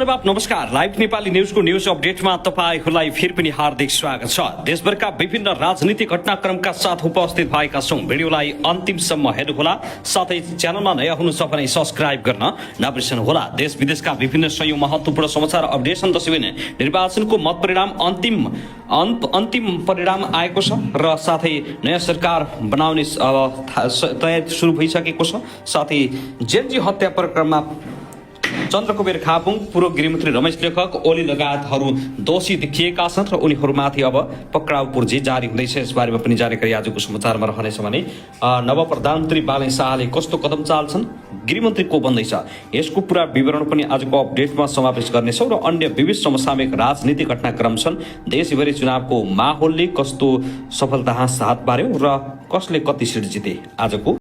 दंडवाद नमस्कार। Live Nepali न्यूजको news अपडेटमा तपाईहरूलाई फेरि पनि हार्दिक स्वागत छ। देशभरका विभिन्न राजनीतिक घटनाक्रमका साथ उपस्थित भएका छौं। भिडियोलाई अन्तिमसम्म हेर्नुहोला, साथै च्यानलमा नयाँ हुनुहुन्छ भने सब्स्क्राइब गर्न नबिर्सनुहोला। देश विदेशका विभिन्न सय महत्त्वपूर्ण समाचार अपडेसन तस्बिर निर्वाचनको मत परिणाम अन्तिम परिणाम आएको छ र साथै नयाँ सरकार बनाउने तयारी सुरु भइसकेको छ। साथै जेलजी हत्या प्रकरणमा चन्द्रकुबेर खापुङ, पूर्व गृहमन्त्री रमेश लेखक, ओली लगायतहरू दोषी देखिएका छन् र उनीहरूमाथि अब पक्राउ पूर्जी जारी हुँदैछ। यसबारेमा पनि जानकारी आजको समाचारमा रहनेछ भने नव प्रधानमन्त्री बालेन शाहले कस्तो कदम चाल्छन्, गृहमन्त्री को बन्दैछ, यसको पूरा विवरण पनि आजको अपडेटमा समावेश गर्नेछौँ। र अन्य विविध समसामयिक राजनीतिक घटनाक्रम छन्। देशभरि चुनावको माहौलले कस्तो सफलता हात पार्यो र कसले कति सिट जिते, आजको